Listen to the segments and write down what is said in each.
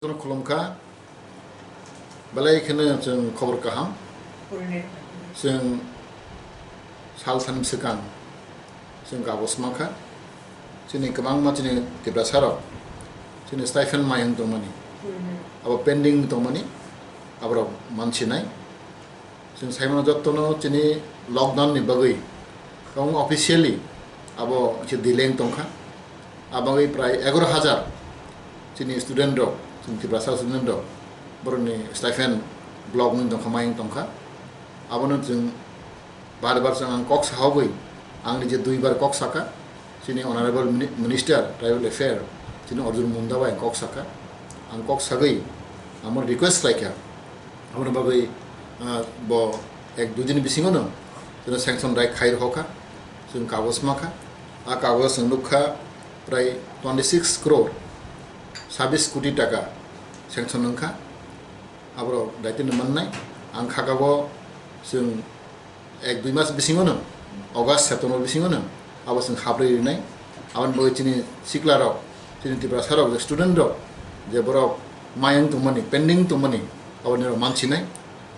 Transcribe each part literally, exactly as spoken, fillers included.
Jotono khulumkha, belai kheno chwng khobor kaham. Chwng sal thanwi swkang chwng kagoz mankha, chini kwbangma chini Tiprasarok chini stipend mayung tongmani, abo pending tongmani, aborok mansinai. Chwng saimano jotono chini lockdown ni bagwi, kwbangma officially abo khe delay wng tongkha. A bagwi prai egaroh hajar chini student rok, chini Tiprasa student rok, borokni stipend block wngwi tongkha, mayung tongkha. Abono chwng bar bar chwng ang kok sahogwi, ang nije duibar kok sakha, chini Honorable Mini-, Minister Tribal Affair, chini Arjun Munda bai ang kok sakha. Ang kok sagwi amo request khlaikha, aboni bagwi, ah, bo ek dui din bisingono chwngno sanction rai khai rohorkha, chwng kagoz makha. A kagoz chwng nukha prai twenty six crore sabis koti taka sanction wngkha. Aborok daitino mannai. Ang khakabo chwng ek dui mas bisingono, August, September bisingono abo chwng haprwi rinai. Aboni bagwi chini siklarok, chini Tiprasarok, je student rok, je borok mayung tongmani, pending tongmani, abo nirok mansinai.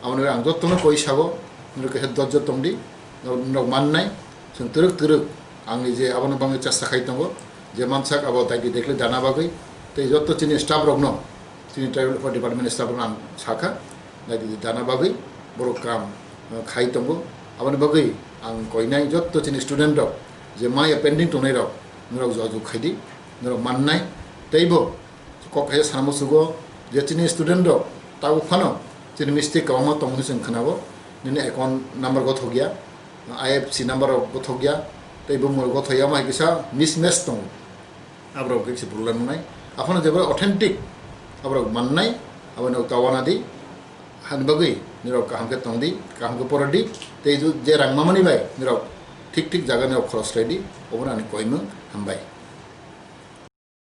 Aboni bagwi ang jotono koi sago, nirok kaisa dojjo tongdi, nirok mannai. Chwng twrwk twrwk ang nije abono bagwi chesta khai tongo, je mansak abo daidi dekhle dana bagwi, tei joto chini staff rokno, chini Tribal Affairs Department staff rokno ang sakha, daidi dana bagwi borok kam, eh, khai tongo. Aboni bagwi ang koinai joto chini student rok je maya pending tongnai rok, norok jojok khaidi, norok mannai. Teibo kok kaisa sana musugo je chini student rok tabuk phano chini mistake kwbangma tongo hinwi chwng khwnao, nini account number gothok ya, I F S C number rok gothok ya, tei bumung rok gothok ya, omo hai kisa mismatch tongo. Aborok khe kisa problem wngnai. Aphano jebra authentic aborok mannai, abono kawana di, hani bagwi nirok kaham khe tongdi, kaham khe porodi, tei ju-, je rang mamani bai nirok thik thik jaga nirok khoros khlaidi, obono ani koimung. Hambai.